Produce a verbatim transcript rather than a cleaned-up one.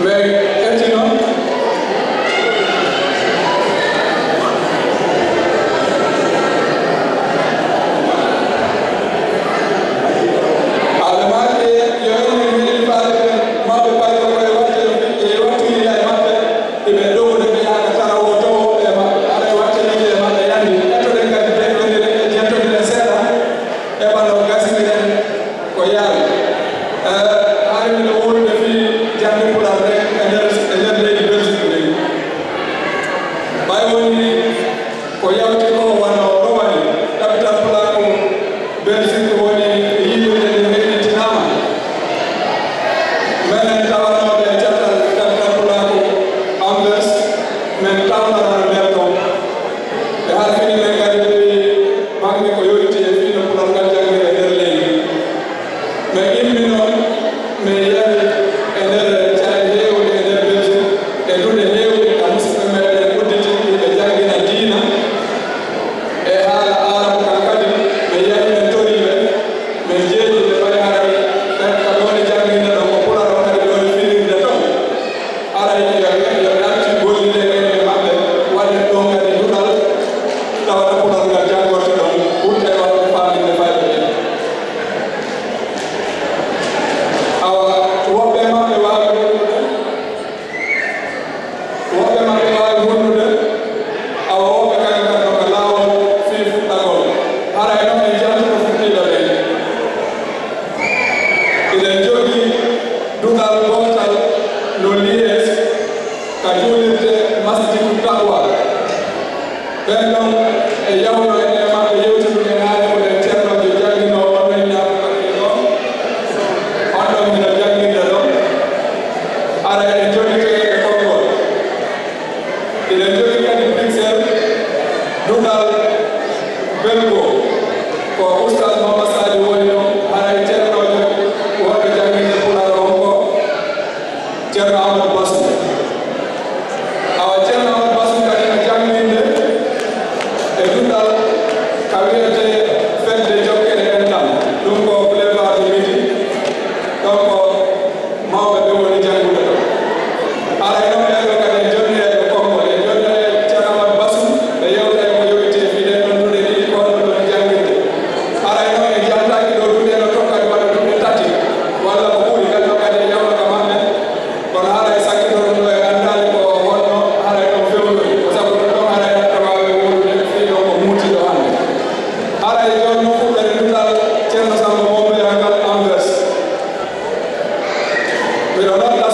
Ɓe ƴetti noon. Aɓe maaki yo en min heɗi faade maɓɓe, payi ko e watte, e wattu yiya e maɓɓe, iɓe ɗowde ɓe yaaka tara o towo e maɓɓe. Aɗa e watte yiya e maɓɓe yandi. Ƴettoɗen kadi jettodire, jettodire seeɗa e bano gasiniɗen ko yaawi. Eh, hari miɗo wowlude fii jannde Pulaar nden e nder, e nder leydi Belgique ndin. Ɓay woni ko yawti ko wano rowani, capital Pulaaku Belgique woni yiilirde nde heɓintinaama. Menen tawanooɓe e catal capital Pulaaku Anvers, men tawnorano nder ton. Ɓe halfini men kadi fii baŋŋe ko yowiti e fii no Pulaaru ngal janngiree e nder leydi. Min immino, min yahi e nder caɗeele heewɗe e nder Belgique, e duɗe heewɗe ka musidɓe meɗen udditi, hiɓe janngina diina e haala Aarabu kan kadi. Min yahi min torii ɓe, min jeeji ɓe, ɓay haray ɓen ka ɓe woni jannginde ɗon ko Pulaar on kadi ɓe woni fillinde ton. Haray yo, yo ɓe accu gollidee men e maɓɓe, waɗen ɗon kadi duɗal, tawa Pulaar ngal janngorte ɗon, ɓurte waɗde faaminde fayɓe ɓen. Awa, woɓɓe e maɓɓe waawi hulnude, woɓɓe e maɓɓe waawi hulnude, awa, woɓɓe kañum kadi no ka laawol fii fuɗɗagol. Haray non en jantu ko fuɗɗiiɓe ɓen. Eɗen jogii duɗal gootal no Liège ka juulirde Masjidu Taqwa. Ɓen ɗon e yawno en e maɓɓe yewtitude haa heɓuɗen ceernoojo jannginoowo on men ñaako kaɓɓe ɗon. On ɗon hino jannginde ɗon. Ara eɗen jonnitee e konngol. Eɗen jogii kadi Bruxelles, duɗal belgo, ko Oustaz Mama Sadio woni ɗon, haray ceernoojo wonɗo jannginde Pulaar on ko Ceerno Amadou Bassou. Awa Ceerno Amadou Bassou kadi no jannginde e duɗal ka wiyetee Fedde Jokkere Enɗam, ɗum ko Boulevard du Midi, ɗon ko mawɓe ɓe woni janngude ɗo. Haray non ɓee ɗoo kadi en jonnii e ɓe konngol, en jonnii e Ceerno Amadou Bassou, ɓe yewta e ko yowiti e fii ɗen ɗon duɗe ɗiɗi ko honno ɗon janngirde. Haray non en jantaaki ɗoo duɗe no tokka e waɗa duɗe tati, walla ko ɓuri, kadi ɗoo kadi en yawno ka maɓɓe. Kono haray sakkitoɗon ɗoo en anndaali ko honno haray ɗon fewndori. Ko sabu ɗum ɗon haray hatta waawi wowlude fii ɗon ko muuti ɗoo hannde. Haray jooni non fuɗɗori duɗal Ceerno Samba Mombeya ngal Anvers. Miɗo nodda